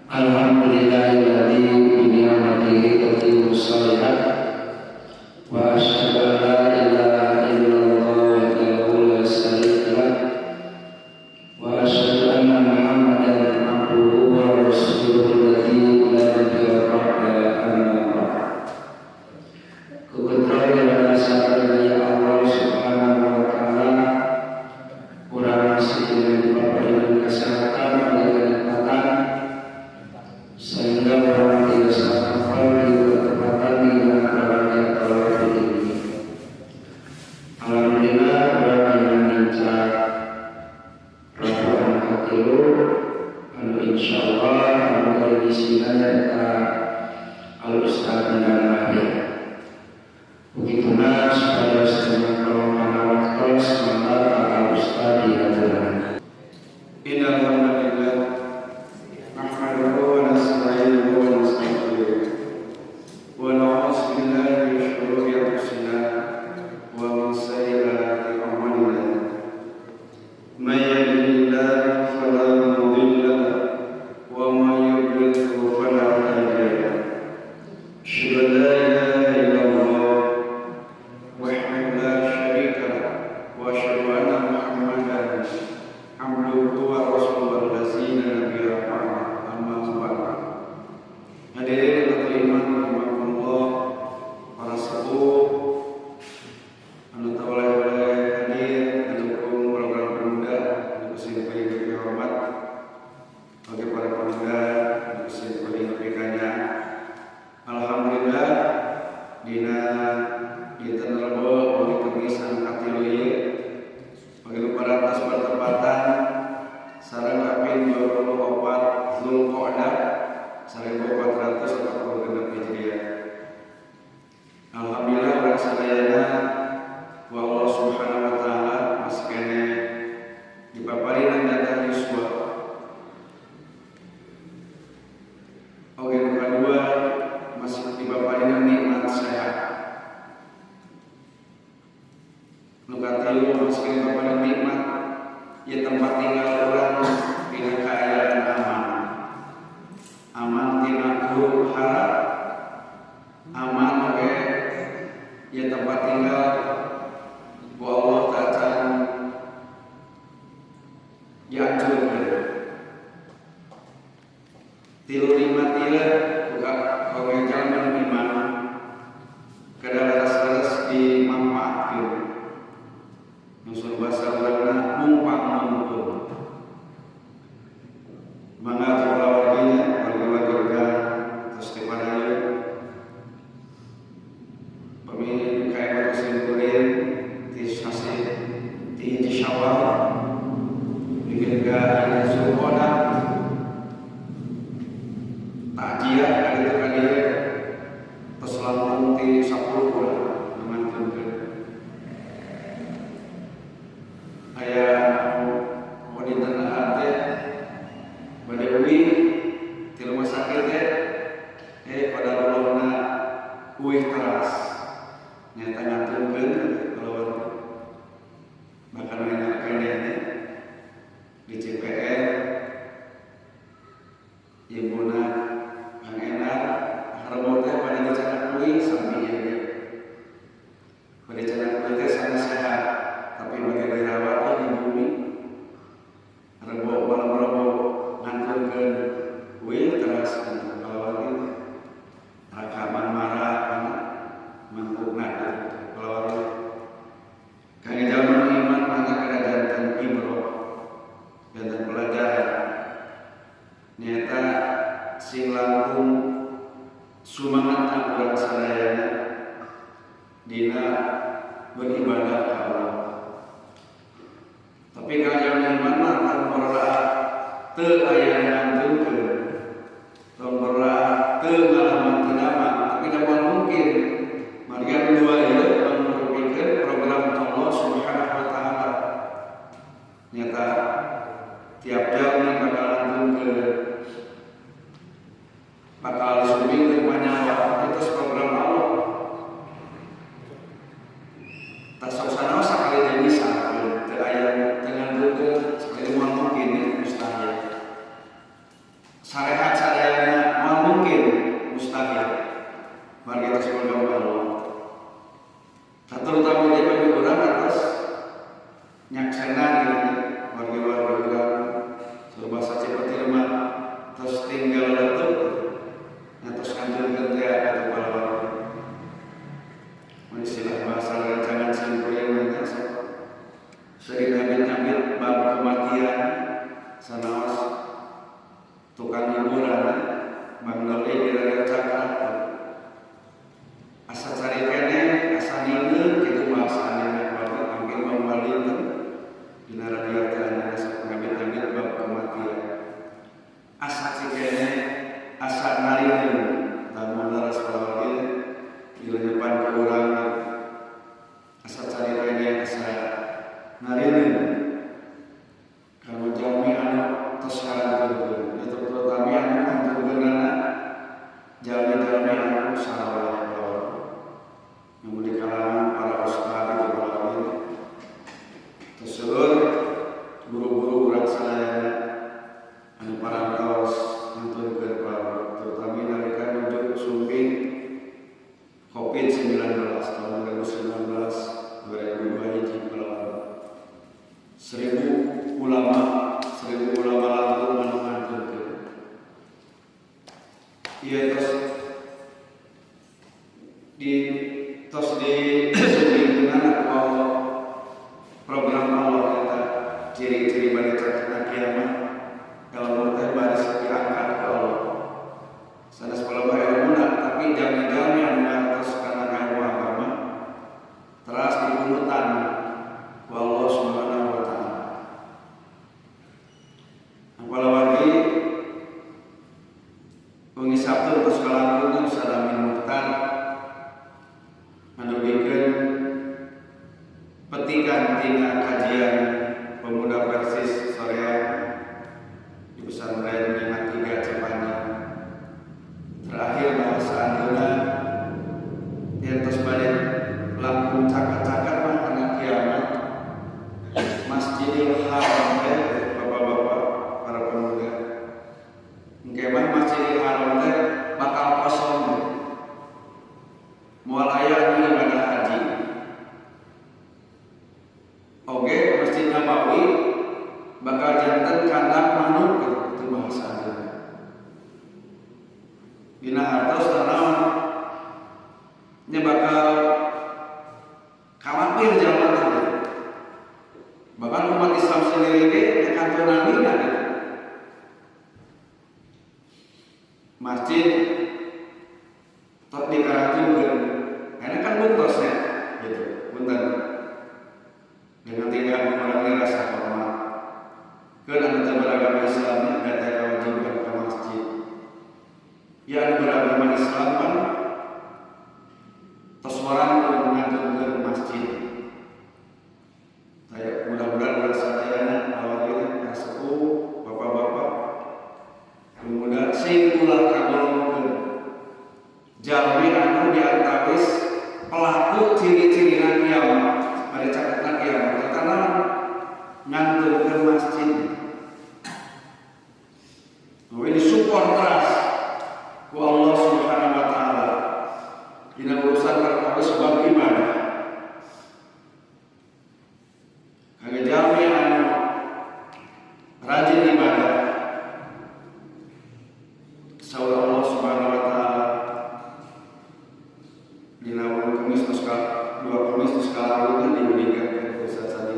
Alhamdulillahilladzi bi ni'matihi tatimmu shalihat wa asyhadu an la ilaha illallah wahdahu la syarika lah wa asyhadu anna Muhammadan abduhu wa rasuluhu alladzi la nabiyya ba'da, amma ba'd. Kebetulan ya Allah Subhanahu wa Ta'ala, urang masih dengan kesehatan dan kenikmatan sehingga urang tidak kapal di ketepatan di berada atau ini. Alhamdulillah, urang yang nincak Rabu anu katilu, anu insyaallah anu kali di sini eta Al Ustaz Endang Mahir. Begitulah supaya setengah kalau kana waktu sementara Al Ustaz dihaturkan. إن الحمد لله نحمده ونستعينه ونستغفره ونعوذ بالله من شرور أنفسنا ومن سيئات أعمالنا. من يهده الله فلا مضل له ومن يضلله فلا هادي له. أشهد أن لا إله إلا الله وحده لا شريك له وأشهد أن محمدا عبده ورسوله الذي لا نبي بعده، أما بعد. Hadirin atau iman rahimakumullah, para sepuh anu oleh-oleh hadir mendukung program pemuda, anu sim kuring hormat bagi para pemuda anu sim kuring pikanya. Alhamdulillah, dina dinten Rebo wengi Kemis anu katilu ieu bagi parantos bertepatan sareng kaping 24 Zulqa'dah 1446 Hijriah. Alhamdulillah, urang sadayana wa Allah Subhanahu wa Taala masih keneh dipaparinan jatah yuswa. Oke, nu kadua masih dipaparinan nikmat sehat. Nu katilu masih keneh dipaparinan nikmat ya tempat tinggal urang dina keadaan aman. Aman tina huru hara, aman oke ya tempat tinggal ku Allah tacan dihancurkan. Tilu nikmat ieu buka kangge jalma nu iman kada leres-leres dimanfaatkeun. Nusun bahasa urangna mungpang mungpung. Mangga kulawarginya, warga-warga urang terus di padayu. Pami kayak waktu sim kuring ti sasih ti hiji Syawal bikin ka aya Zulqa'dah, takjiah kali itu kali terus langkung ti 10 bulan ngantunkeun. Aya anu dinten teh bade uih di rumah sakit teh, qadarullahna uih teras nyata ngantunkeun keluar, bahkan enak keneh di CPR ibuna Kang Enar Rebo teh pada dicanak uih sampai ieu pada dicanak uih teh sanes sehat, tapi bade dirawat teh di bumi Rebo, malam Rebo ngantunkeun uih teras kalawar gitu rakaman marah mana mangkukna gitu kalawar. Kangge jalma nu iman mangga kada janten ibroh, janten pelajaran, nyata sing langkung sumangat urang sadayana dina beribadah ka Allah. Tapi kalau jalma iman mah tong berdoa teu aya ngantunkeun, tong berdoa teu ngalaman teu damang, tapi da moal mungkin marga nu dua ieu mangrupikeun program Allah Subhanahu wa Taala. Nyata tiap jalmi bakal ngantunkeun, bakal disumpingkeun panyawa, itu program Allah. Tak sok sanaos sakali deui misalkeun teu aya teu ngantunkeun, sekali moal mungkin ya, mustahil. Sarehat. Sering ngambil-ngambil bab kematian sanaos tukang hiburan Bang Doli kira-kira cakap asa cari kene asa nine kitu bahasa anjeunna bapak ambil mambalikeun dina radio teh anjeunna sok ngambil-ngambil bab kematian asa cikene asa narineun lamun laras palawagi dilenyepan ku urang asa cari kene asa narineun kalau jalmi anu tos karangkeun itu terutama anu kantun-keunana jalmi-jalmi anu saraweh yang di kalangan para ustaz itu para terus guru-guru urang sadayana anu parantos ngantunkeun palawat terutama nalika nuju sumping COVID-19 tahun 2019 2002 hiji palawat 1000 ulama 1000 ulama langkung anu ngantunkeun ieu tos di tos di sumpingkeunana ku Allah program Allah eta ciri-ciri bade caketna kiamat ilmu teh baris diangkat ku Allah sanes palebah ilmuna tapi jalmi-jalmi anu ngartos kana ilmu agama teras diunutan ku Allah Subhanahu wa taala. Apalagi wengi Sabtu tos kalangkung Ustaz Amin Mukhtar ngadugikeun petikan tina kajian pemuda Persis Soreang di pesantren 53 Cipanjang. Terakhir bahasa anjeunna yen tos bade langkung caket-caket mah kana kiamat Masjidil Haram teh bapak-bapak para pemuda engke mah Masjidil Haram teh bakal kosong moal aya anu ibadah haji. Oge Masjid Nabawi bakal janten kandang manuk gitu, itu bahasa anjeunna. Dina hartos naon nya bakal khawatir jalma teh. Bahkan umat Islam sendiri ge teh kantonanina gitu. Masjid tok dikarantinkeun. Karena kan buntosnya gitu, punten. Dengan tidak mengurangi rasa hormat. Keun anu teu beragama Islam da teh kewajiban ke masjid. Ya anu beragama Islam kan tos warang ngantunkeun masjid. Saya mudah-mudahan urang sadayana awal ieu para sepuh, bapak-bapak, pemuda sing ulah kagolongkeun jalmi anu diantawis pelaku ciri-cirina kiamat pada caketna kiamat eta naon ngantunkeun masjid. Ini disupport keras ku Allah Subhanahu wa taala dina urusan perkawis bab ibadah. Kangge jalmi anu rajin ibadah saur Allah Subhanahu wa taala dina Kamis tos dua Kamis tos kalangkung diuningakeun ku Ustaz Sadi.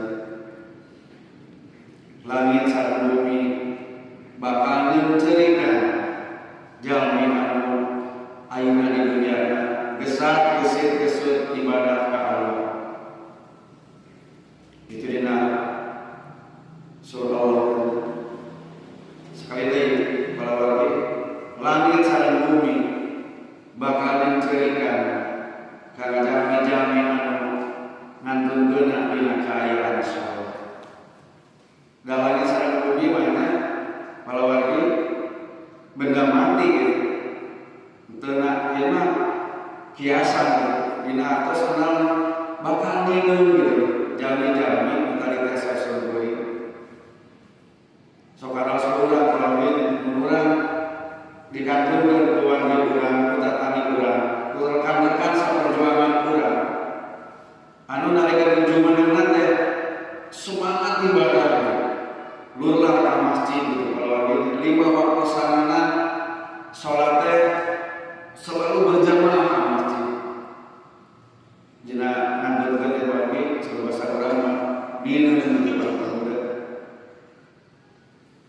Langit sareng bumi bakal nyeuncerikan jalmi anu ayeuna di dunia gesat gesit gesut ibadah ka Allah. Itu dina surah Allah. Sekali lagi para langit sareng bumi bakal nyeuncerikan kana jalmi-jalmi anu ngantunkeun dina kaayaan salat. Da langit sareng bumi mana palawargi benda mati gitu. Teu na ieu mah kiasan gitu. Dina atos kenal bakal ngingeun gitu. Jalmi-jalmi nu tadi teh sasungguh. Sok karaos urang palawargi mun urang dikantunkeun ku wargi urang, ku tatani urang, ku rekan-rekan saperjuangan urang. Anu nalika nuju meunangna teh semangat ibadah. Lurlah ka masjid gitu palawargi lima waktu sanana salat teh selalu berjamaah ke masjid. Dina ngantunkeun teh wargi bahasa urang mah Ngineun gitu para pemuda.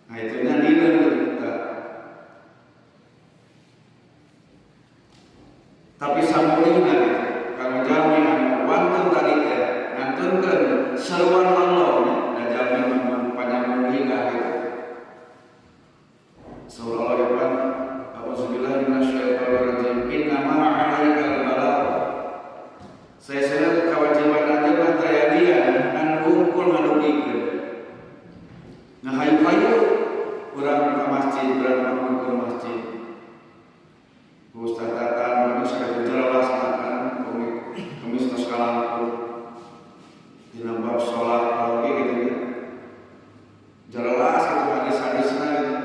Nah itu nya ngineun gitu. Tapi samulihna gitu. Kanggo jalmi anu wantun tadi teh ngantunkeun seruan Allah nya da jalmi mah panyamulihna gitu. Surah Allah depan auzubillahi minasyaitonir rajim innama 'alaikal balagh. Saya kewajiban anjeun mah tayadian ngan hungkul ngadugikeun. Ngahayu-hayu urang ka masjid, urang ka masjid. Ustaz Tatan geus jelas kan kemis tos kalangkung. Dina bab salat oge gitu nya. Jelas itu hadis-hadisna gitu.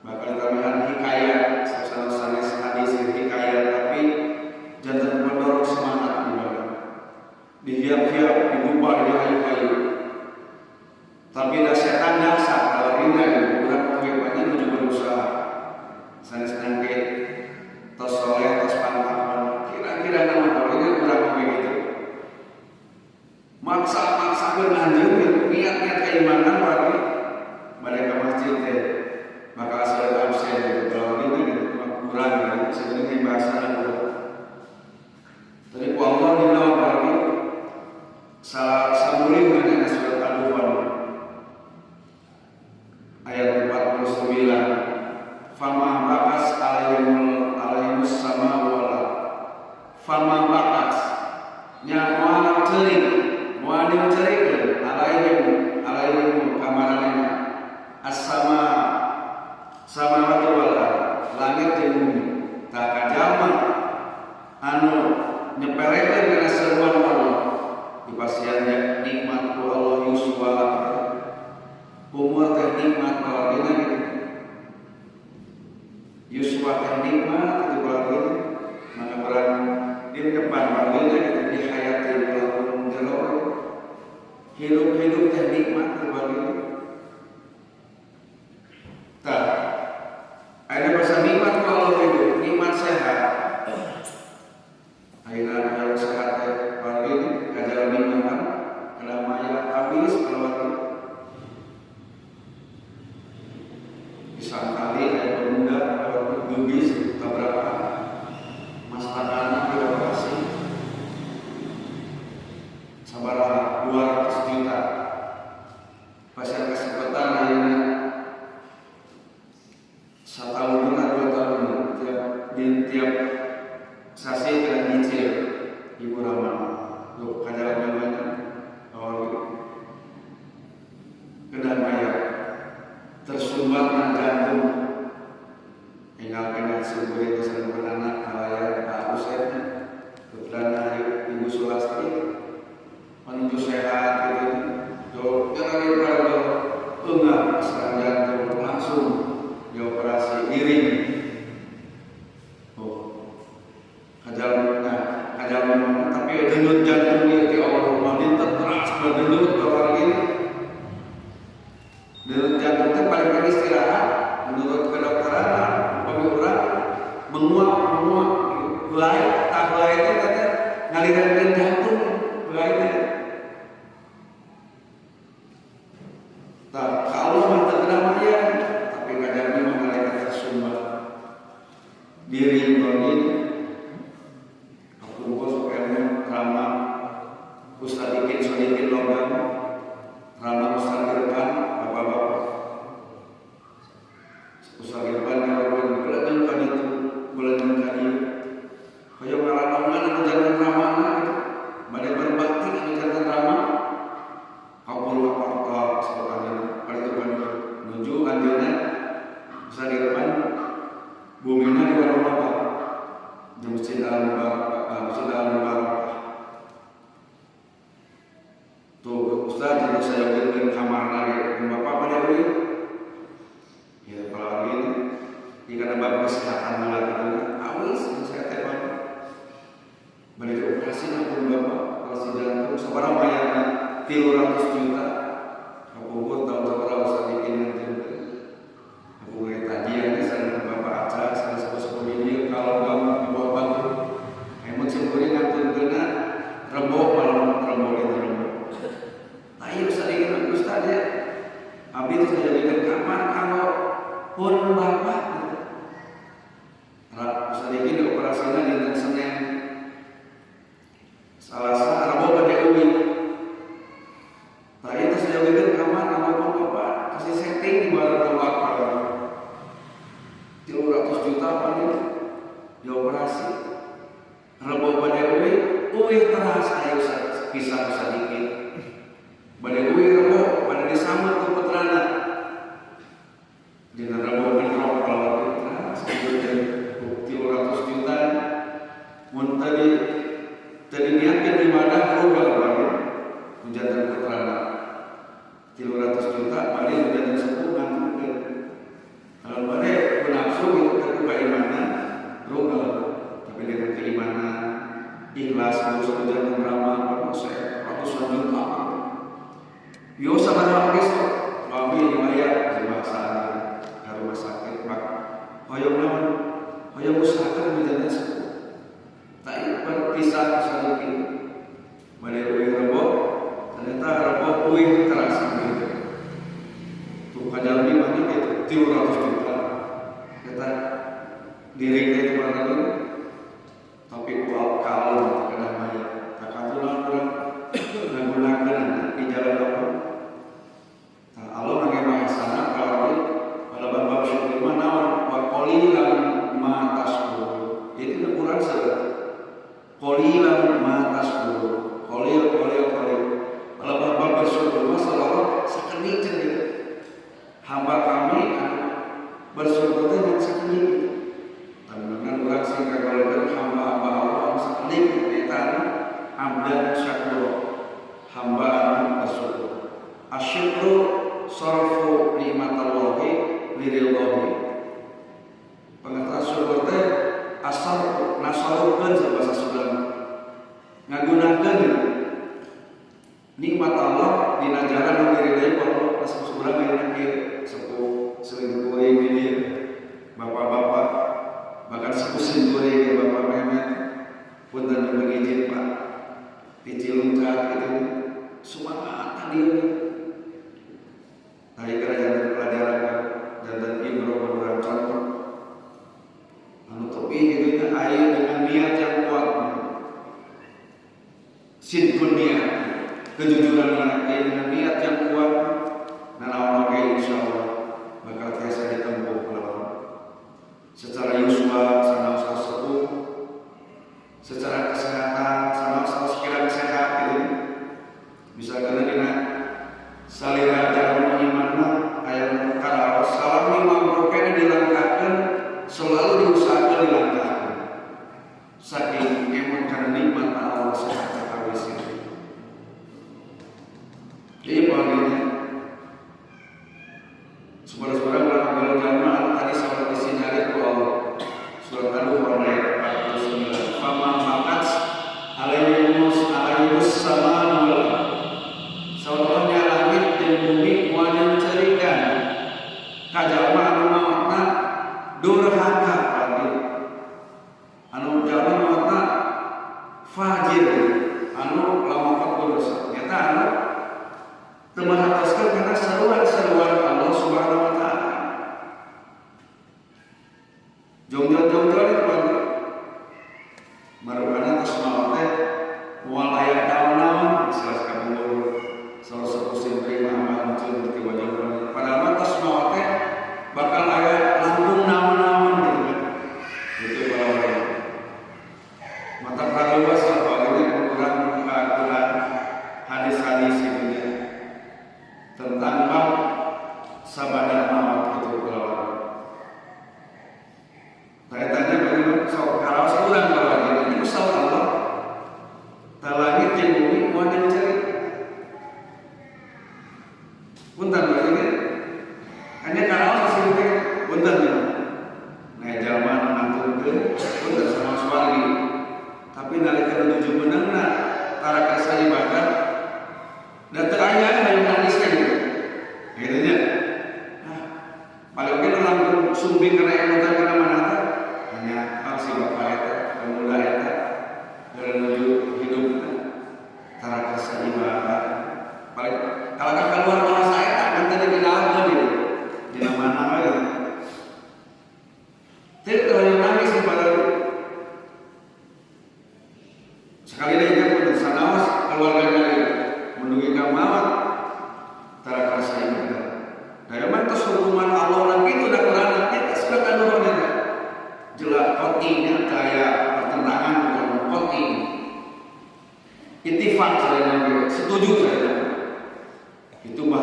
Bakal tambahan hikayat, sanes hadis hikayat tapi jantan mendorong semangat di mana. Dihiap-hiap, digubah, dihayu-hayu. Tapi da setan daksa kalau ini gitu, urang oge banyak menuju berusaha. Sanes nangke tos soleh, tos pangkat, kira-kira nama kalau ini urang oge gitu. Maksa-maksakeun anjeun gitu, niat-niat keimanan berarti bade ka masjid teh bakal seueur absen gitu. Kalau ini gitu kurang gitu, sebenarnya bahasa kurang. Tadi ku Allah dina berarti samulih mana surat Al-Dukhan ayat 49 fama bakas alaihimus sama wal fama bakas nya moal ceurik moal dicerikeun alaihim alaihim kamaranena as-sama samawati wal langit jeung bumi tah kajalma anu nyepelekeun kana seruan Allah dipasihan nikmat ku Allah yuswa umur teh nikmat kalau gitu yuswa teh nikmat itu kalau maka berang di depan kalau gitu dihayati walaupun jero hidup-hidup teh nikmat kalau tah ada bahasa nikmat kalau hidup nikmat sehat akhirnya kalau sehat teh kalau ini kajalan nikmat kedamaian habis kalau pisang kali kayak pemuda kalau geubis tabrakan mastakana dioperasi sabaraha 200 juta pasien kesempatan ayeuna satahun 2 tahun tiap sasi kena nyicil ibu Rahman tuh kajalan banyak awal kedamaian tersumbat jantung tinggal kena sumber itu sareng anak alaya Pak Usep putrana Ibu Sulastri menuju sehat gitu do jangan do enggak serang jantung langsung dioperasi miring oh kajalan kajalan tapi denyut jantung itu Allah dinten terus berdenyut orang ini denyut jantung itu paling kali istirahat menurut kedokteran upami urang menguap menguap helai tah helai itu teh ngalirankeun jantung helai teh tah kalau mah teu kedamaian tapi kajalmi mah malaikat tersumbat diri ini aku sok ilmu ramah Ustaz Ikin Sodikin logam ramah Ustaz Irfan bapak-bapak Ustaz Irfan nyawakeun bulan ka ditu bulan ka dieu hoyong ngaranongan anu janten ramahna gitu bade berbakti anu janten ramah kapul apa sok anjeunna bade nuju anjeunna Ustaz Irfan bumina di warung bapak di Masjid Al-Mubarak Masjid Al-Mubarak tuh Ustaz jadi saya berikan kamar lagi bapak pada euy ya kalau ini jika ada bab kesehatan malah gitu awis saya teh balik operasi pun bapak operasi jantung sabaraha bayarna 300 juta kapungkur tahun sabaraha Ustaz bikin nanti aku tadi sareng bapak aca sareng sepuh-sepuh di kalau kamu di bawah batu emot simkuring ngantunkeunna rebo malam rebo itu rebo. Nah iya Ustaz ya, abdi terus ngajogikeun kamar kanggo pun bapak. Ustaz ini dioperasinya dinten Senin, Salasa, Rabu bade uih. Tah ieu terus ngajogikeun kamar kanggo pun bapak, kasih setting di barang bapak. 300 juta paling dioperasi. Rebo bade uih, uih teras ayo pisah sadikit. Bade uih rebo, bade disambut ku putrana. Dina rebo bentrok kalau teras 300 juta. Mun tadi tadi niatkeun ibadah rubah bade janten putrana. 300 juta bade janten sepuh ngantukkeun. Kalau bade nafsu gitu tapi keimanan rubah, tapi dengan keimanan ikhlas terus janten ramah ratusan juta. Yo sabaraha geus kami dibayar bahasa ka rumah sakit mak hoyong naon hoyong usahakeun janten sepuh. Tak berpisah sedikit. Bade uih rebo ternyata rebo uih teras gitu. Tuh kajalmi mah gitu 300 juta. Kita diri itu mana tapi ku kalau kena maya. Tak katulah urang ngagunakeun di jalan Allah. Nah, Allah nage bahasana kalau kalau bab syukur mah naon wa qalilan ma tashkur. Itu kurang seueur. Qalilan ma tashkur. Qalil qalil qalil. Kalau bab bersyukur mah selalu sakedik gitu. Hamba kami bersyukur teh ngan sakedik gitu. Tah urang sing kagolongan hamba-hamba Allah anu sakedik eta anu abdan syakur. Hamba anu bersyukur. Asyukru sarfu nikmatallahi liridhahi. Pengertian syukur teh asal nasarufkeun bahasa Sunda. Ngagunakeun nikmat Allah dina jalan nu diridhoi ku Allah. Pas urang ayeuna kieu sepuh selingkuh di dieu. Bapak-bapak bahkan sepuh selingkuh Bapak Mehmet punten nyuwun izin Pak. Dicilungkat gitu. Semangat tadi. Tadi kerajaan pelajaran dan ibro urang contoh. Anu tepi gitu nya aya dengan niat yang kuat. Sidqun niat, kejujuran niat, aya dengan niat yang kuat. Nanaon oge insyaallah bakal tiasa ditempuh kalau secara yuswa sanaos sepuh, secara kesehatan sanaos kirang sehat gitu. Misalkan dina salira jalan iman mah aya karaos salami mampu kene dilangkahkeun selalu diusahakeun dilangkahkeun. Saking emon kana nikmat Allah sehat kawis itu. Jadi bagiannya saudara-saudara ulah kagolong jalma anu tadi saur disinyalir ku Allah. Surat An-Nur ayat 49. Fama bakat alaihimus alaihimus sama wal saur Allah nya langit dan bumi moal nyeuncerikan ka jalma anu maotna durhaka berarti anu jalma maotna fajir anu lamokot dosa nyata anu teu merhatoskeun kana seruan-seruan Allah Subhanahu wa taala. Jongjon-jongjon itu kan marukana tos maot teh moal aya naon-naon istilah kapungkur salah satu simpri mah muncul di wajah. Padahal mah tos maot teh bakal aya langkung naon-naon gitu kan. Gitu para orang. Mata praluas apa ini kurang Al-Quran hadis-hadis gitu ya tentang bab sabada maut gitu para orang. Tanya-tanya bagaimana sok karaos urang bahwa ini saur Allah. Tah langit jeung bumi moal cari. Punten berarti kan hanya karaos sih teh punten ya. Nah jalma anu ngantunkeun punten sama suwargi. Tapi nalika nuju meunangna tara kersa ibadah dan teu aya hayang nangis teh gitu. Gitu nya. Nah, paling oge nu langsung sumbing kana emutan kana mana teh hanya ah si bapak eta pemuda eta keur nuju hidup tara kersa ibadah. Paling kalau keluar bahasa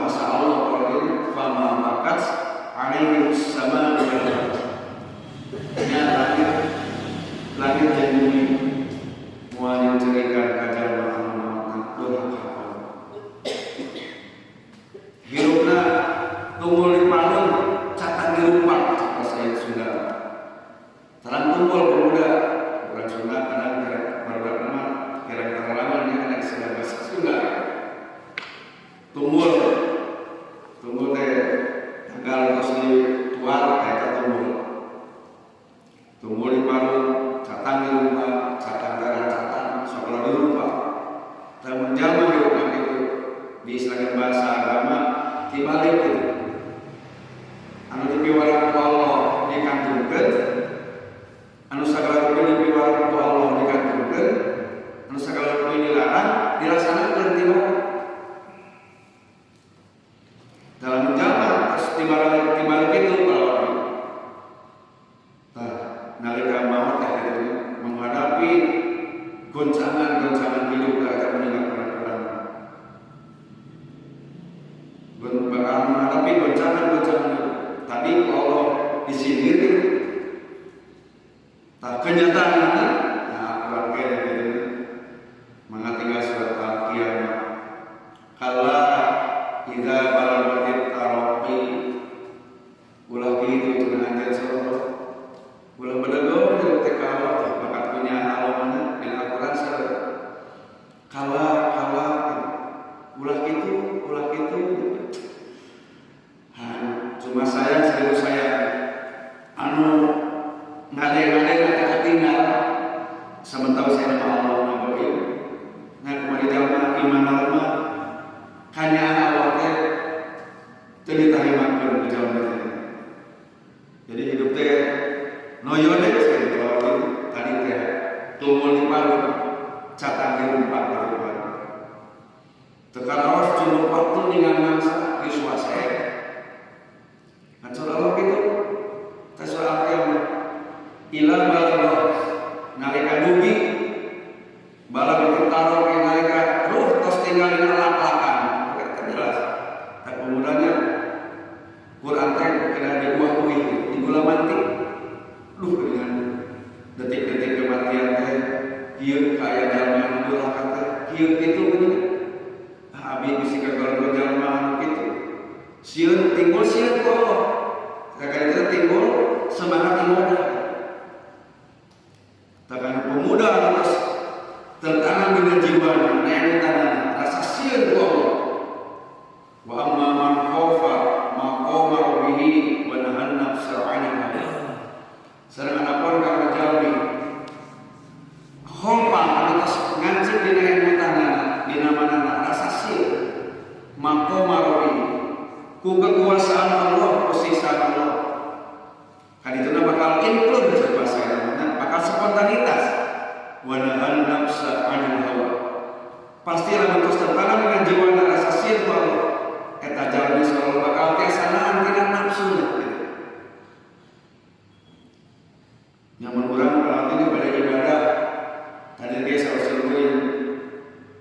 bahasa Allah kalau ini fama bakat alaihi sama wal ardh. Nya langit langit jeung bumi moal nyeuncerikan ka jalma anu maotna durhaka. Hirupna tunggul di palung catang dirumpak cek Sayyid Sunda. Terang tunggul pemuda orang Sunda kadang barudak mah kira pengalaman ya kan istilah bahasa Sunda. Tunggul tunggul teh tanggal tos di tuar eta tunggul. Tunggul di palung catang dirumpak, catang darah catang sakola dirumpak. Tah mun jalma hirupna kitu di istilah bahasa agama tibalik gitu. Anu dipiwarang ku Allah dikantunkeun, anu sagala rupi dipiwarang ku Allah dikantunkeun, anu sagala rupi dilarang dilaksanakeun tibalik. Dalam jalma terus tibalik tibalik itu kalau tah nalika maut teh kitu menghadapi goncangan-goncangan hidup akan meninggalkan orang. Bakal menghadapi goncangan-goncangan hidup. Tadi Allah disindir gitu. Tak kenyataan ini, nah kurang kaya gitu. Maka tinggal surat Al-Qiyamah. Kalla idza balagatit taraqi, ulah kitu cenah anjeun saurang. Ulah bedegong hidup teh ka Allah bakat punya Allah mana di Al-Qur'an saurang. Kalla kalla ulah kitu ulah kitu. Cuma sayang serius sayang anu ngade-ngade katinggal sementara saya nama Allah nama ieu. Nah kemarin jalma iman lemah kanyaan Allah teh teu ditarimakeun ku jalma teh. Jadi hidup teh noyon deh sekali kalau tadi teh tunggul di palung catang dirumpak gitu kan. Teu karaos cuma waktu dengan mangsa di suasana. Surah Allah gitu. Surah Al-Qiyamah. Ila balagh nalika dugi balagh taruh nalika ruh tos tinggal dina lak-lakan. Kan jelas. Tak pemudanya Quran teh kena diuah-uih, digula mantik. Duh dengan detik-detik kematian teh kieu kaya jalma anu durhaka teh kieu kitu geuning. Ah abi bisi kagolong jalma anu kitu. Sieun timbul sieun ku Allah. Kakak itu timbul semangat ibadah. Takkan pemuda harus tertanam dengan jiwanya, tanam rasa sieun ku Allah. Wa amma man khafa maqama rabbih wa nahan nafsa 'anil hawa. Sareng anapun kang jalmi khafa anu tos ngancik dina emutanana dina manana rasa sieun maqama rabbih ku kekuasaan Allah, posisi Allah. Kadituna bakal include bahasa namanya, bakal spontanitas. Wa nahan nafsa 'anil hawa. Pasti lamun tos tertanam dengan jiwa rasa sieun ku Allah. Eta jalmi selalu bakal tiasa nahan tina nafsuna gitu. Nyaman urang kalau ini pada ibadah tadi dia saur-saur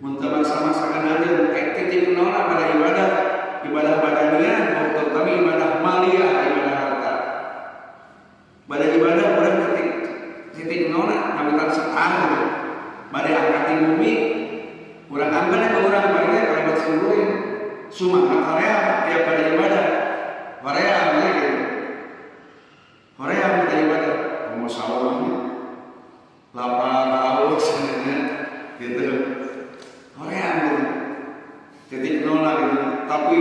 mun teu maksa-maksakeun anjeun titik nolna pada ibadah ibadah badaniah, terutama ibadah maliyah, ibadah harta. Pada ibadah orang titik titik nolna ngawitan setar gitu. Bade angkat di bumi, urang angkat ke urang palingnya kalau buat sungguhin sumangat hoream tiap pada ibadah. Hoream ya gitu. Hoream pada ibadah. Mau sawahnya lapar haus gitu. Hoream gitu. Titik nolna gitu. Tapi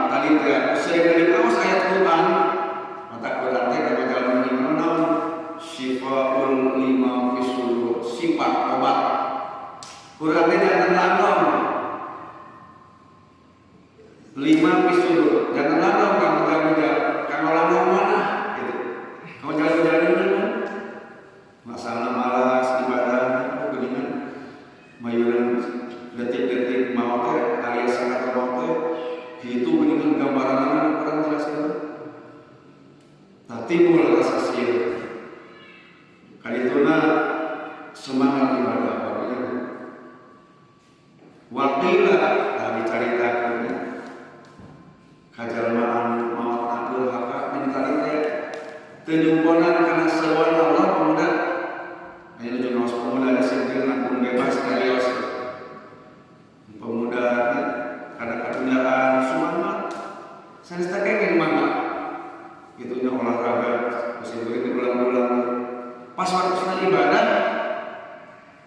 tadi teh sering dari kaos ayat Quran mata Quran teh kalau jalan iman naon syifaul lima fisudur sifat obat Quran teh jangan lanong lima fisudur jangan lanong kamu jalan kamu lanong mana gitu kamu jalan-jalan ini mana masalah malas ibadah geuningan mayuran detik-detik maot teh alias sangat maot teh gitu geuningan gambaran kurang jelas itu. Tah timbul rasa sieun. Kadituna semangat ibadah barunya. Waqila tah dicaritakeun Ka jalma anu maot durhaka min tadi teh teu nyumponan kana seruan Allah pemuda. Aya nu ngaos pemuda sing langkung bebas karios. Pemuda kana kaduniaan semangat. Sanes teh kenging mangga. Kitu nya olahraga musim diulang-ulang. Pas waktuna ibadah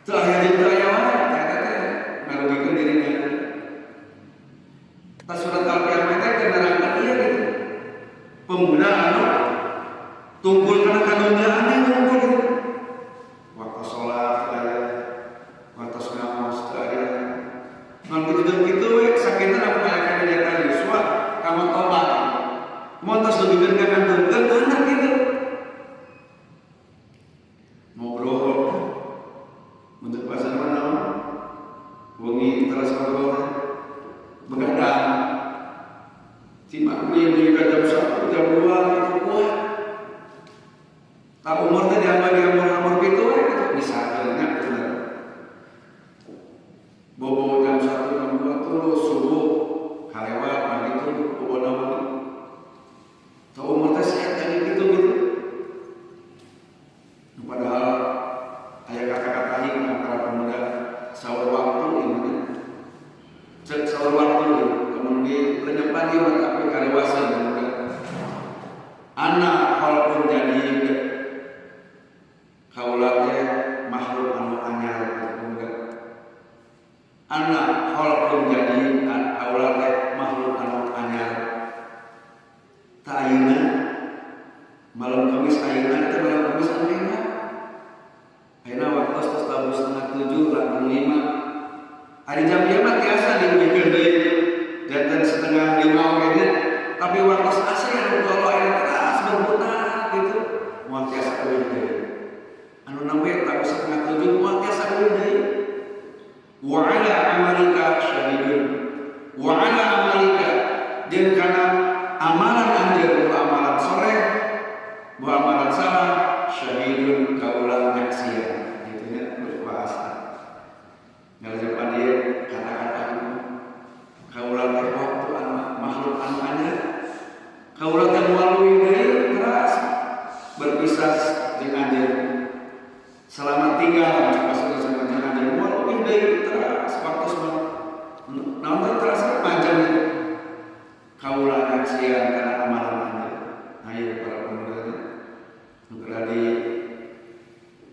teu aya jeung teu aya wae eta teh ngarugikeun dirina. Tas surat Al-Qiyamah teh nerangkeun ieu gitu. Pemuda anu tunggul kana kaduniaan teh unggul gitu. Waktu sholat aya, waktu ngaos teu aya. Ngan kitu jeung kitu we sakinten anu aya kana nyata yuswa kanggo tobat. Mun tos dugikeun ka kantun bener kitu. Ngobrol untuk bahasa mana? Wengi terus ngobrol begadang. Cima kuliah juga jam 1, jam 2 gitu kuat. Tak umur teh diambil diambil gitu we gitu bisa nya bener. Bobo jam 1, jam 2 terus subuh kalewat mandi tuh bobo naon. Tak umur teh sehat jadi gitu gitu. Padahal aya kata-kata hikmah para pemuda saur waktu ini. Cek saur waktu kemudian lenyepan ieu tapi karewasan pemuda. Anak walaupun jadi kaula teh makhluk anu anyar pemuda. Anak walaupun jadi kaula teh makhluk anu anyar. Tak ayeuna malam Kamis ayeuna eta malam Kamis anu enak. Ayeuna waktu tos tabuh 6:30 langkung 5. Ari jam ieu mah tiasa diugikeun deui janten 4:30 oge nya. Tapi waktu asri anu kalau ayeuna teras berputar gitu moal tiasa eueuh deui. Anu nembe tabuh 6:30 moal tiasa eueuh deui. Wa ala amalika syahidun. Wa ala amalika jeung kana amalan anjeun amalan soleh bu amalan salah syahidun kaula nyaksian gitu nya berbahasa. Ngalajapan ieu kata-kata kaula teh waktu anu makhluk anu anyar kaula teh moal leuwih deui teras berpisah jeung anjeun. Selamat tinggal maksudna sama jeung anjeun moal leuwih deui teras waktu naon teh terasa panjang itu. Kaula nyaksian kana amalan anjeun. Ayo para pemuda nya nu keur di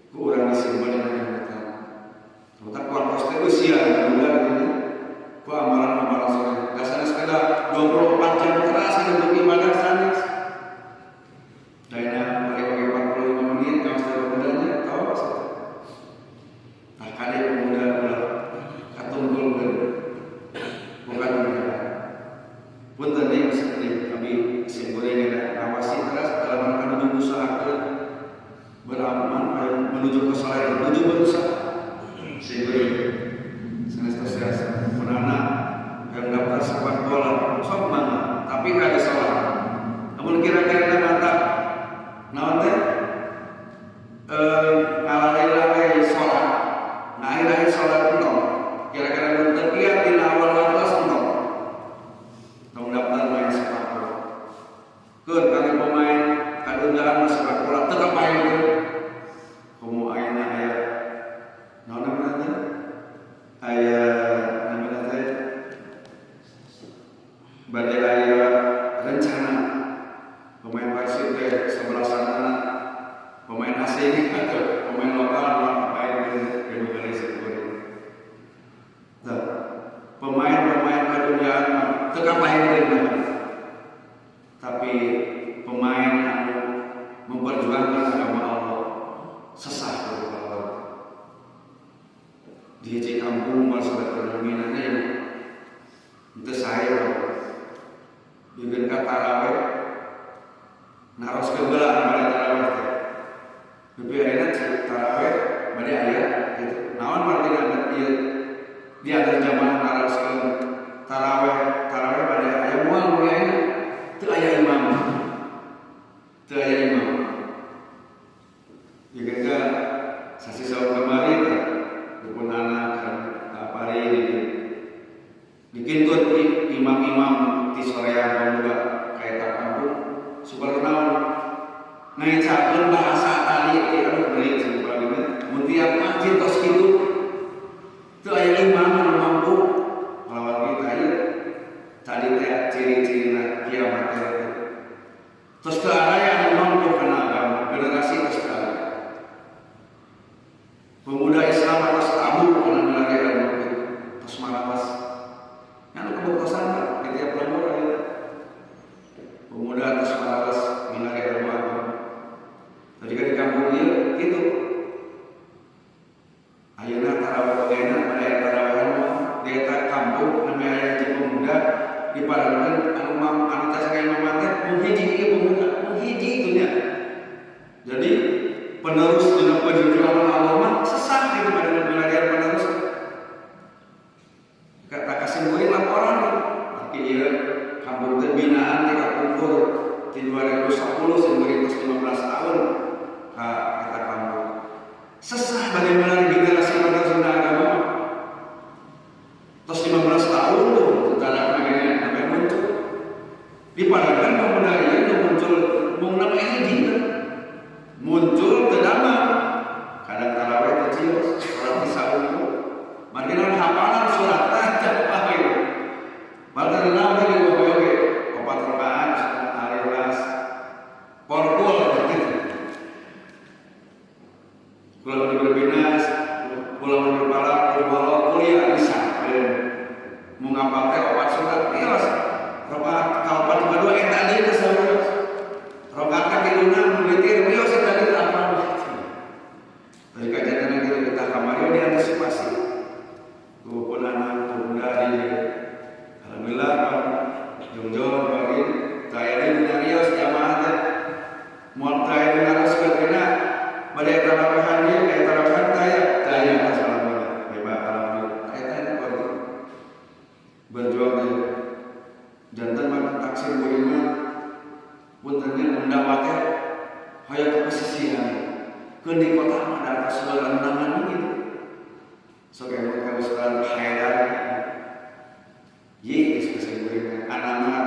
ku urang disimpan dina ingatan. Otak waktu teh usia pemuda ini ku amalan-amalan soleh. Da sanes kada 24 jam teras untuk ibadah sanes. Daina balik oge 45 menit ngaos teh pemudanya tos. Tah kade pemuda ulah katunggulkeun. Bukan pemuda. Punten deui seperti kami simkuring ngawasi teras dalam rangka nuju ngusahakeun beramal menuju ke soleh, menuju berusaha. Simkuring sanes tos tiasa menana yang daftar sepak bola sok mangga tapi kada sholat. Namun kira-kira mata naon teh ngalalai-lalai sholat, ngakhir-akhir sholat entong. Kira-kira nu teu kiat dina awal waktu entong. Tong daftar main sepak bola. Keur kali pemain kadundaan mah sepak bola teu kapaeun. Komo ayeuna aya naon namana teh? Aya namana teh bade aya rencana pemain Persib teh sebelasan pemain asing atau pemain lokal moal main di Indonesia. Nah, pemain-pemain kaduniaan mah teu kapaeun. Tapi pemain anu memperjuangkan agama Allah sesah dari Allah. Di hiji kampung moal sabar minannya ya teu sae bikin ka taraweh naroskeun heula bade taraweh teh. Tapi ayeuna taraweh bade aya gitu. Naon martina ieu di antara jamaah naroskeun taraweh, taraweh bade aya moal mun ayeuna teu aya imam. Teu aya imam. Jika sasi saur kamari teh dukun anak kan apari di dikintun imam-imam ti soreang pemuda. Ngaecakeun bahasa tadi ti anu beli sing paling mun tiap masjid tos kitu teu aya imam anu mampu lawan kita ieu tadi teh ciri-cirina kiamat teh. Tos teu aya anu mampu kana agama, generasi tos teu aya. Pemuda Islam atas tabu kana milari ilmu tos marawas. Anu kabuktosan di tiap lembur aya. Pemuda atas marawas milari ilmu agama. Tadi kan di kampung ieu kitu. Ayeuna tarawih ogena aya tarawehan mah di eta kampung namanya aya hiji pemuda diparankeun anu mam anu tos kaya imam teh mung hiji ieu pemuda, mung hiji itu nya. Jadi penerus dina perjuangan Allah mah sesah gitu pada milarian penerus. Kata kasih murid laporan tapi ieu kampung teh binaan ti kapungkur ti 2010 sing murid tos 15 tahun ka eta kampung. Sesah bagaimana generasi penerus dina agama mah. Tos 15 tahun tuh tentara namanya namanya muncul. Dipadahkan pemuda ieu nu muncul mung nama hiji teh. Muncul teu damang. Kadang tarawih teh cios, sholat isya unggul. Margi naon hafalan suratna teu apa gitu. Batal naon teh di oge oge opat rakaat al-Ikhlas. Porkul gitu. Kula nu berbinas, kula nu berpala, kula kuliah bisa. Mau ngapal teh opat surat tios. Rakaat kaopat kadua eta deui teh saurus. Rakaat katiluna mun witir wios eta deui teh apal. Dari kejadian itu kita kamari diantisipasi. Ku anak pemuda di alhamdulillah Pak Jongjong pagi saya di nyarios jamaah teh moal taya di naroskeun kena bade tarawehan ieu aya tarawehan taya taya alhamdulillah hebat alhamdulillah eta eta bagus berjuang teh janten mah taksim kuring mah puntennya undang teh hoyong ke pesisiran keun di kota mah da seueur anu nangani gitu sok emot ka Ustaz Haidar ye geus kasih kuring anak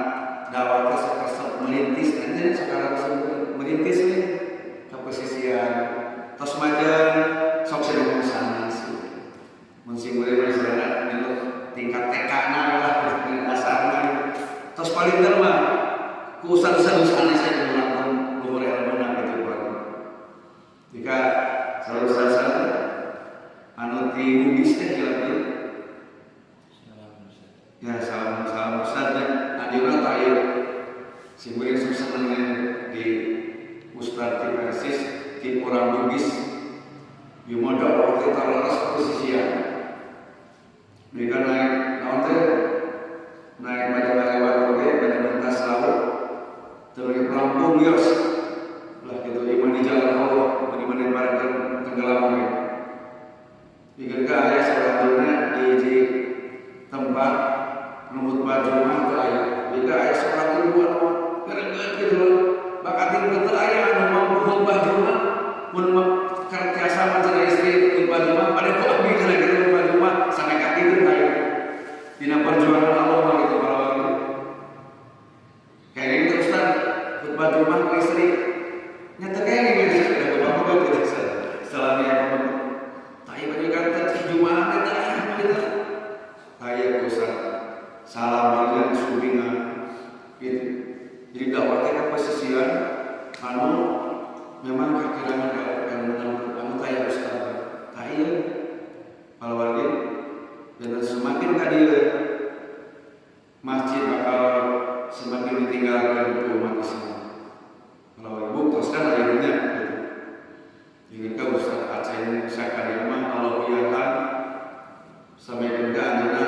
dakwah teh sok resep merintis anjeun sekarang merintis we ka pesisiran tos majeng sok sedeng sanes mun sing kuring mah istilahna dinu tingkat TK na lah dasarna tos paling teu mah ku ustaz-ustaz sanes saya melakukan luhur ilmuna gitu Pak. Jika selalu ustaz anu ti Bugis teh jelas ya salam salam ustaz ya adina tah sing kuring sok seneng di ustaz ti Persis ti urang Bugis ieu mah dakwah teh tararas ka pesisian. Mereka naik naon teh naik pada lewat oge pada mentas laut terus pelampung yos lah gitu iman di jalan Allah bagaimana barang tenggelam oge. Jika aya salatuna di hiji tempat nu khutbah Jumat teu aya. Jika aya salat ibu anu gereget gitu bakating teu aya anu mampu khutbah Jumat mun tiasa mah cenah istri khutbah Jumat pada kok abdi cenah gitu khutbah Jumat sampai ka kitu aya. Dina perjuangan Allah mah gitu kalau waktu. Kayak gitu Ustaz khutbah Jumat ke istri nya teu kenging gitu da bapak mah gitu selami apa tai bagi kata Jumat teh teu aya gitu. Aya ku Ustaz salam dengan sumpingan gitu. Jadi dakwah teh ka pesisian anu memang kakirangan ilmu anu taya Ustaz. Tah ieu palawargi dan semakin tadi masjid bakal semakin ditinggalkan ke umat Islam. Kalau buktos kan akhirnya gitu. Jika Ustaz Aceh Sakaria mah Allah biarkan sampai ke anjeunna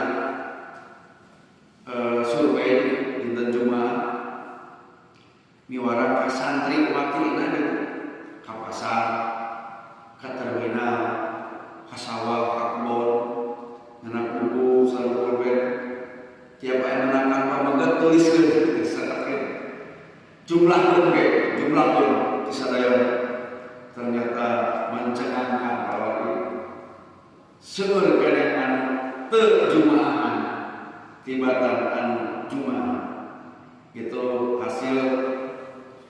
survei dinten Jumat miwarang ka santri wakilna gitu ka pasar ka terminal ka sawah ka kebon ngenak buku sareng pulpen tiap aya menangkan pameget tuliskeun gitu sakeun jumlahkeun ge jumlahkeun di sadayana ternyata mencengangkan bahwa seueur keneh anu teu jumaahan tibatan anu jumaah. Itu hasil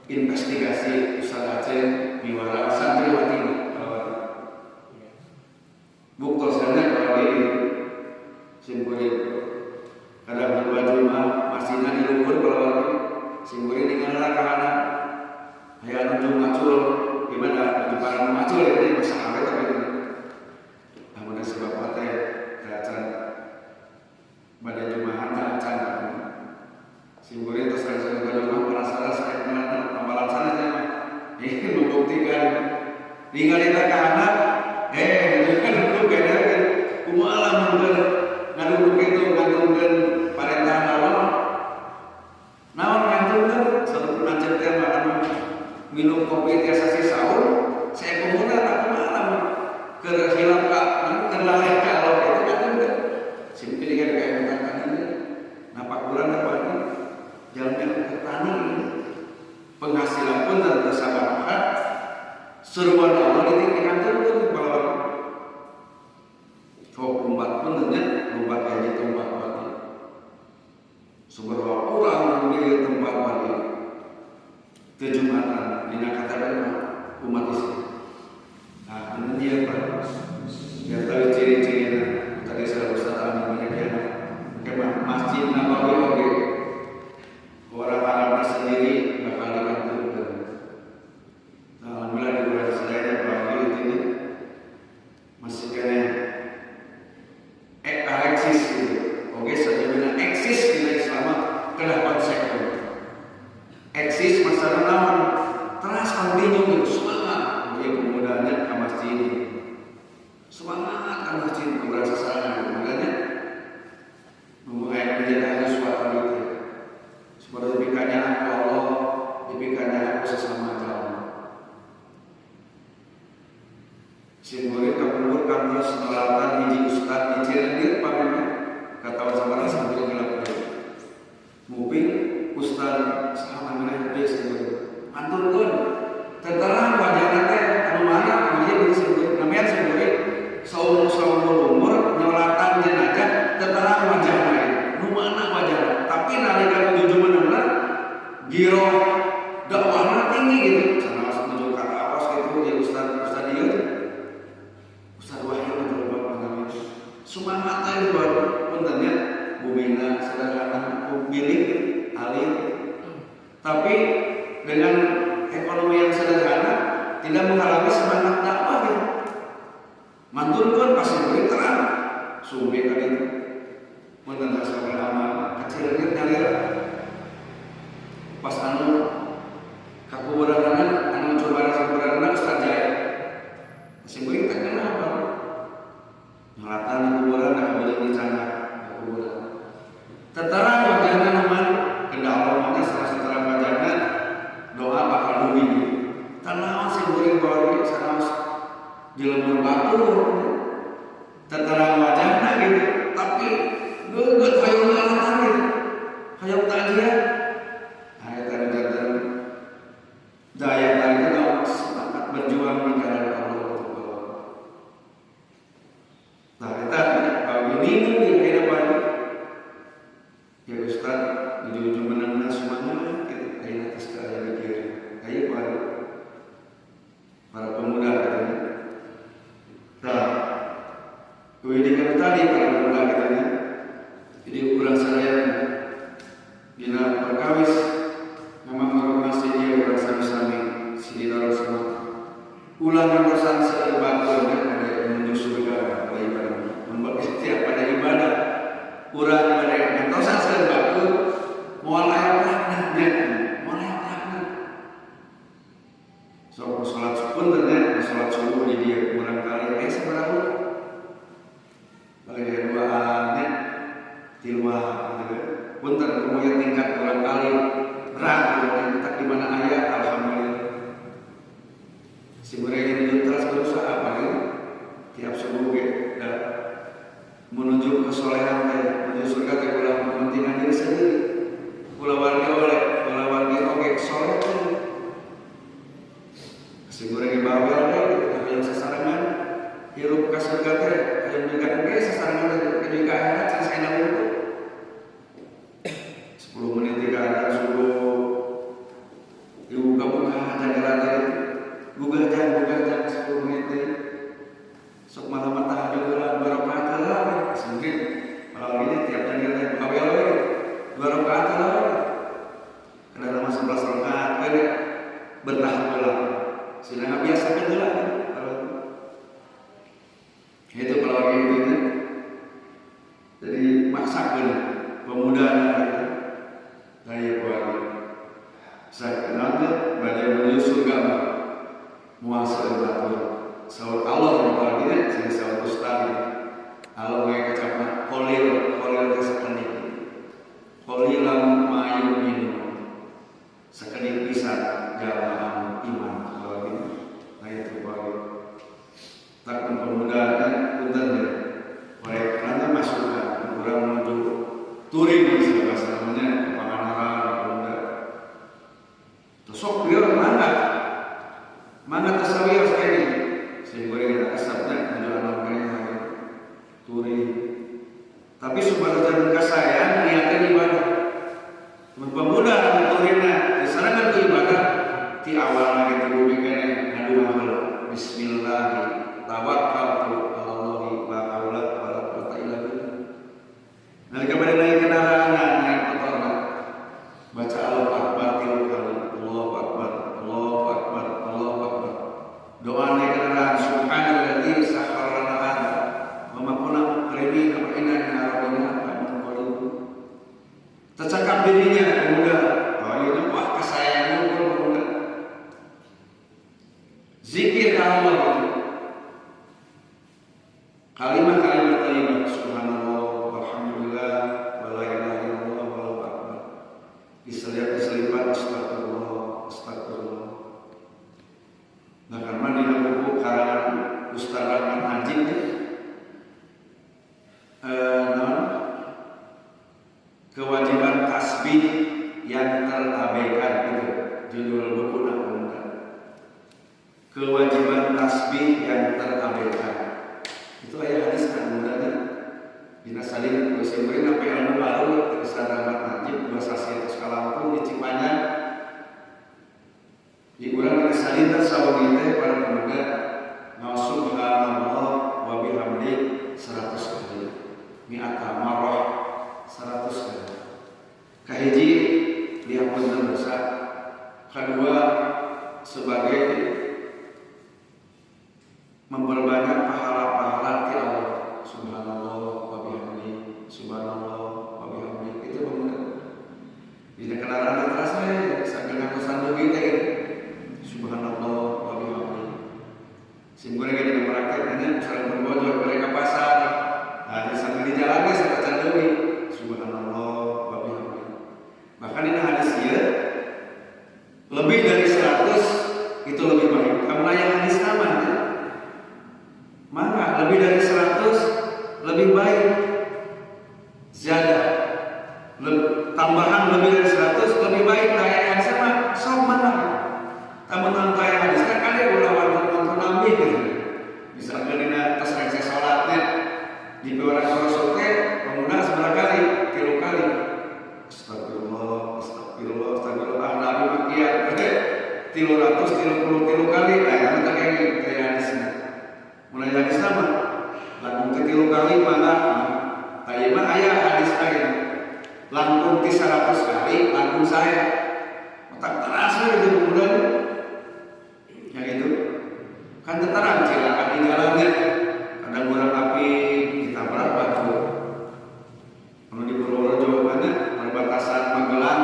investigasi Ustaz Aceh. Simkuring terus langsung ke rumah penasaran saya kenal amalan sana saya mah. Ingin membuktikan ningali ka anak kan dulu kayaknya kan kumaha lamun keur ngadukung itu ngantungkeun parentahan Allah. Naon ngantungkeun saluran lanceuk teh mah anu minum kopi tiasa si sahur, saya pemuda tak kumaha lamun keur hilap ka keur laleh ka Allah itu ngantungkeun. Simkuring kan kayak tentang ini napak bulan apa ini jalan petani penghasilan pun tentu sabaraha seruan Allah dikantunkeun pahlawan sok lumpat pun tentunya lumpat haji tempat mati seberapa orang di tempat mati ke Jumatan dina kata umat Islam. Nah ini dia Pak yang tahu ciri-cirinya tadi saya Ustaz Amin banyak ya Masjid Nabawi oke orang Arab sendiri bakal dikantunkan. Nah, alhamdulillah di bulan saya bahwa ini masih kena eksis gitu. Oke, sejujurnya eksis di Islam kena konsep eksis masalah naon terus continue gitu semangat. Jadi pemudanya ke masjid semangat ke masjid berasa sarangan pemudanya memulai menjaga sesuatu gitu. Seperti dipikanya aku Allah, dipikanya aku sesama jauh. Simkuring kapungkur kantos nyolatan hiji ustad di Cilendir pamina katawa sabaraha simkuring ngelakukeun. Muping ustad saha namina deui simkuring. Antunkeun teterang wajahna teh anu mana anu ieu simkuring namian simkuring saumur-saumur umur nyolatan jenazah teterang wajahna nu mana wajahna tapi nalika nuju jumenengna giro dakwahna tinggi gitu sana masuk menuju ka awas gitu ya ustad ustad ieu ustad Wahyu nu bapak namanya semangat teh baru puntennya bumina sederhana milik alim tapi dengan ekonomi yang sederhana tidak menghalangi semangat dakwah gitu mantunkeun pasti beri terang sumbe kan itu punten sampai amal kecilnya nyalira pas anu kakuburanana anu coba kakuburanana Ustaz Jaya simkuring teh kenapa nyolatan di kuburan da kabeuli di canda kuburan teterang wajahna naman kedah Allah mah salah seterang wajahna doa bakal dugi tanaon simkuring bawa sanaos di lembur batu teterang wajahna gitu tapi geget hayang nyolatan gitu hayang takziah. Nah eta nu janten daya tarik itu semangat berjuang di jalan Allah. Nah eta bagi ini di kehidupan ya Ustaz di ujung menangna semangat gitu ayeuna geus aya mikir aya para pemuda katanya. Nah, pendidikan tadi para pemuda katanya. Jadi ukuran saya dina perkawis memang masih dia urang sami-sami si Rasul ulah nganggosan seueur batur pada menuju surga pada ibadah membuat ikhtiar pada ibadah urang pada ngantosan seueur batur moal aya prakna moal aya prakna sok salat pun teh salat subuh di dia kurang kali sabaraha bagi dua nya tiluan gitu punten kemudian tingkat kurang kali berat tingkat di mana aya alhamdulillah si mereka ini terus berusaha paling tiap subuh ge dan menuju kesolehan teh menuju surga teh ulah kepentingan diri sendiri ulah warga oleh ulah warga oge soleh teh si mereka bawel teh tapi yang sasarengan hirup ka surga teh aya juga ge sasarengan teh di ka akhirat can saena untung 10 menit tiga azan subuh dibuka-buka jendela teh gugah jam 10 menit teh sok malam tahajud heula 2 rakaat heula mungkin kalau gini tiap jendela teh bawel we 2 rakaat heula kada nama 11 rakaat we bertahap heula sila biasakeun heula kalau itu kalau gitu jadi maksa menuju surga mah moal seueur batur. Saur Allah nu palagina sing saur ustaz Allah we kecapna qalil, qalil teh sakedik. Qalilan ma yu'minun. Sakedik pisan jalma anu iman palagina. Nah itu bagi tak pemuda dan punten ya. Mereka masukan kurang menuju touring bahasa namanya ke Pangandaran pemuda. Sok dia mangga. Mangga tesawios kene. Sing goreng asapnya menuju anak kene touring. Tapi supaya jangan kasayang niatnya ibadah. Mun pemuda anu touringna disarankan ku ibadah ti awal lagi ti bumi kene ngadua heula. Bismillah tawakkaltu ala Allahi la haula wala quwata illa billah. Nalika bade naik kendaraan naik motorna baca Allahu Akbar 3 kali, Allahu Akbar, Allahu Akbar, Allahu Akbar. Doa naik kendaraan subhanalladzi sakhkhara lana hadza wa ma kunna muqrinin wa inna ila rabbina lamunqalibun. Tercakap dirinya pemuda. Oh itu wah kesayangan pemuda. Zikir ke Allah gitu. Kalimat-kalimat thayyibah subhanallah walhamdulillah wala ilaha illallah wallahu akbar. Diselipan astagfirullah, astagfirullah. Bahkan mah dina buku karangan Ustaz Rahman Najib ya. Kewajiban tasbih yang terabaikan itu judul buku pemuda. Kewajiban tasbih yang terabaikan. Itu ayat hadis kan mudanya. Dina salin ku simkuring sampai ilmu baru Ustaz Rahmat Najib dua sasi atas kalampung di Cipanjang. Di urang dina salin teh sawengi teh para pemuda maos subhanallah wa bihamdi 100 kali. Mi'ata marrah 100 kali. Kahiji dihapunten dosa. Kedua sebagai memperbanyak pahala-pahala ti Allah. Subhanallah wa bihamdi, subhanallah wa bihamdi. Itu pemuda. Dina kendaraan terasa we sambil nganggo dugi teh gitu. Subhanallah wa bihamdi. Sim goreng ge dina praktekna sareng berbojor balik ka pasar. Nah, di sambil di jalan ge saca deui. Subhanallah wa bihamdi. Bahkan dina hadis ieu lebih dari 100 itu lebih baik. Kamu aya hadis aman ya? Maka lebih dari 100 lebih baik. Ziyadah tambahan lebih dari 100 lebih baik. Nah, yang hadis mah sok mana? Tambah kaya hadis kan kali ulah wantun nambih gitu. Misalkan dina tos rengse salatnya di orang Rasul teh pemuda seberapa kali? 3 kali. Astagfirullah, astagfirullah, astagfirullah. Ah, Nabi mah kieu. 333 kali. Nah, itu teh kayak hadisnya. Mulai hadis nama langkung ti 3 kali mangga. Tah mah aya hadis gitu. Langkung ti 100 kali langkung saya. Otak terasa itu pemuda. Yang itu kan terang cilaka di jalannya. Kadang orang api ditabrak batu. Kalau di Purworejo banyak perbatasan Magelang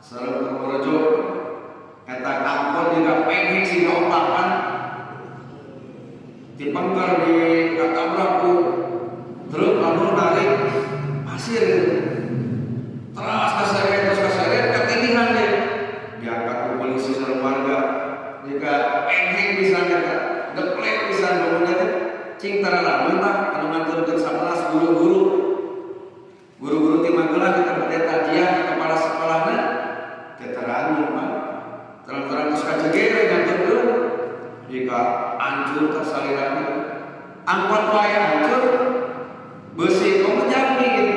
sareng Purworejo eta angkot juga pengen sih opakan dipengker di katabrak ku truk anu narik pasir gitu. Terus kaseret terus kaseret ketindihan deh diangkat ku polisi sareng warga jika pengen bisa eta deplek pisan bangunna teh cing tara lamun tah anu nganturkeun 11 guru-guru guru-guru ti Magelang kita bade tajiah ke kepala sekolahna teh terang mah terang-terang geus kajeger nganturkeun jika hancur tah salirana angkot wae hancur besi komo jambi gitu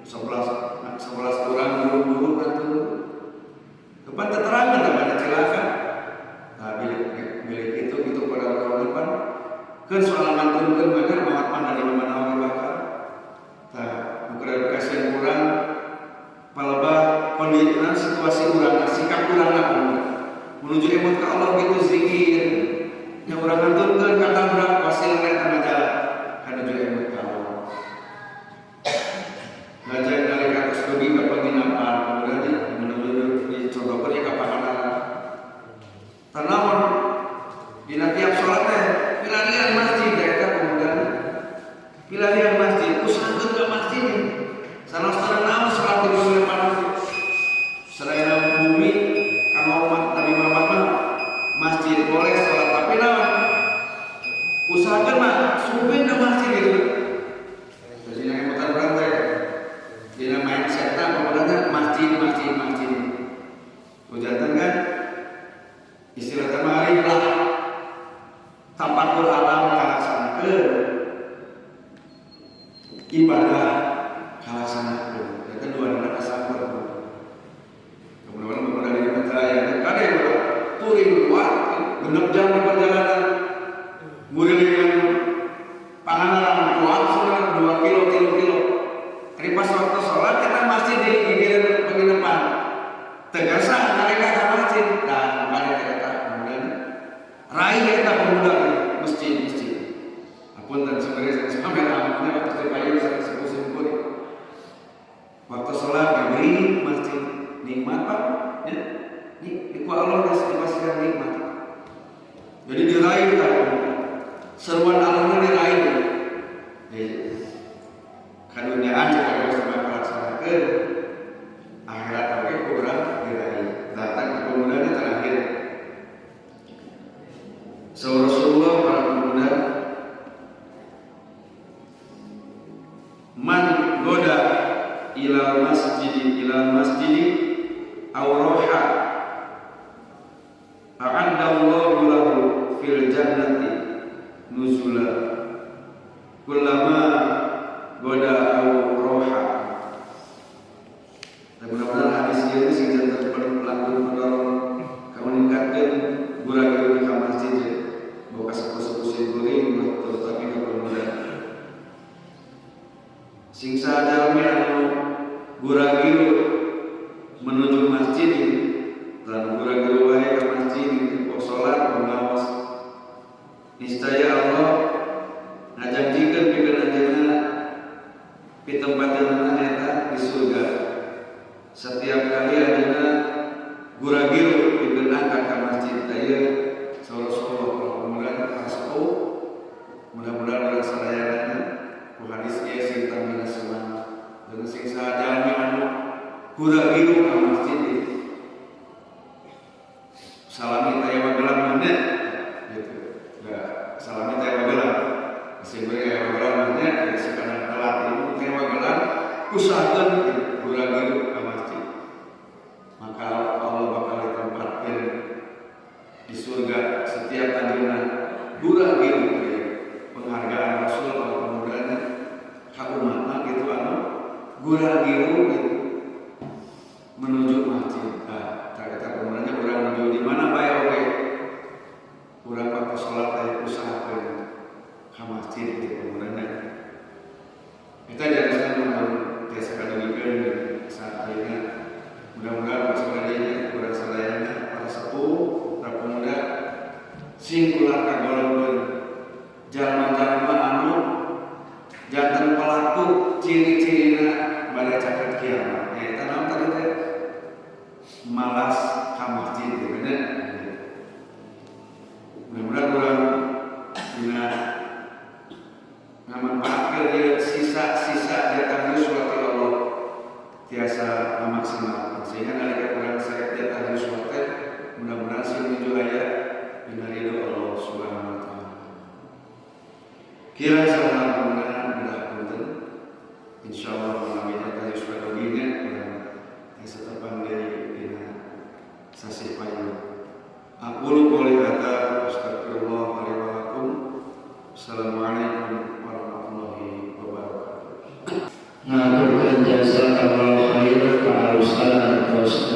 11 orang guru-guru ngantur depan keterangan depan cilaka. Nah, bilik itu gitu pada orang depan kan soal nganturkeun mah mahat mah dari mana oge bakal tah nu kasihan kurang palebah kondisi situasi urang sikap urang menuju emut ke Allah gitu zikir yang urang nganturkeun katabrak wasil eta jalan kanuju emut ka Allah. Lajeng nalika tos dugi ka penginapan kemudian di menuju dicontohkeun ka Pangandaran. Ujantan kan istilah kemarin lah tapakur alam kalaksanakeun ibadah kalaksanakeun. Ya kan dua anak kasangkur. Kemudian pemuda di Majalaya kan kade touring kuat 6 jam perjalanan ngurilingan Pangandaran kuat sudah 2 kilo 3 kilo. Jadi pas waktu sholat kita masih di giliran penginapan. Tegasan mereka ke masjid dan pada eta kemudian raih eta pemuda masjid-masjid. Apunten sebenarnya sampai amaknya waktu payung sepuh-sepuh. Waktu sholat di masjid nikmat Pak ya. Ini ku Allah geus dipastikan nikmat. Jadi diraih ta. Seruan Allah diraih. Jadi kaduniaan jika geus laksanakeun akhirat oge kurang diraih. Datang ke pemudanya terakhir. So Rasulullah para pemuda man goda ila masjidi aw roha a'adallahu lahu fil jannati nuzula kullama goda aw roha. Dan mudah-mudahan hadis ini sing janten pelaku pendorong kamu meningkatkan gura-guru ka masjid boka sepuh-sepuh simkuring terutama ka pemuda sing sajalmi anu gura-giru menuju masjid dan gura-giru wae ka masjid pok salat pengawas niscaya Allah ngajanjikeun pikeun anjeunna pitempatkeunana eta di surga. Setiap kali anjeunna gura-giru pikeun angkat ka masjid ieu saur-saur pemuda sepuh mudah-mudahan urang sadayana ku hadis ieu sing tambina semangat dan sing sajalmi anu gura-giru ka masjid salami taya magelang mana gitu. Ya, salami taya magelang. Sing beri aya magelang mana ya sekarang telat itu taya magelang usahakeun gura-giru ka masjid. Maka Allah bakal ditempatkan di surga setiap anjeunna gura-giru ya. Penghargaan Rasul kalau pemudanya ka umatna gitu anu gura-giru gitu menuju masjid. Nah, kita pemudanya urang menuju di mana bae oge. Urang waktu salat aya usahakeun ka masjid gitu pemudanya. Kita diharuskan tiasa kadugikeun saat ayeuna. Mudah-mudahan pas sadayana urang sadayana para sepuh, para pemuda sing ulah kagolongkeun jalma-jalma anu janten pelaku ciri-cirina bade caket kiamat. Eta naon tadi teh? Malas ka masjid gitu bener. Mudah-mudahan urang dina ngamanfaatkeun ieu sisa-sisa jatah yuswa ti Allah tiasa ngamaksimalkeun sehingga nalika urang sae jatah yuswa teh mudah-mudahan sing nuju aya dina ridho Allah Subhanahu wa taala. Kira salah mudah punten. Insyaallah melalui jatah yuswa dogina urang tiasa tepang deui dina sasih payun. Aqulu qouli hadza astaghfirullah li wa lakum. Assalamualaikum warahmatullahi wabarakatuh. Ngaturkeun jazakallahu khairan ka Ustaz.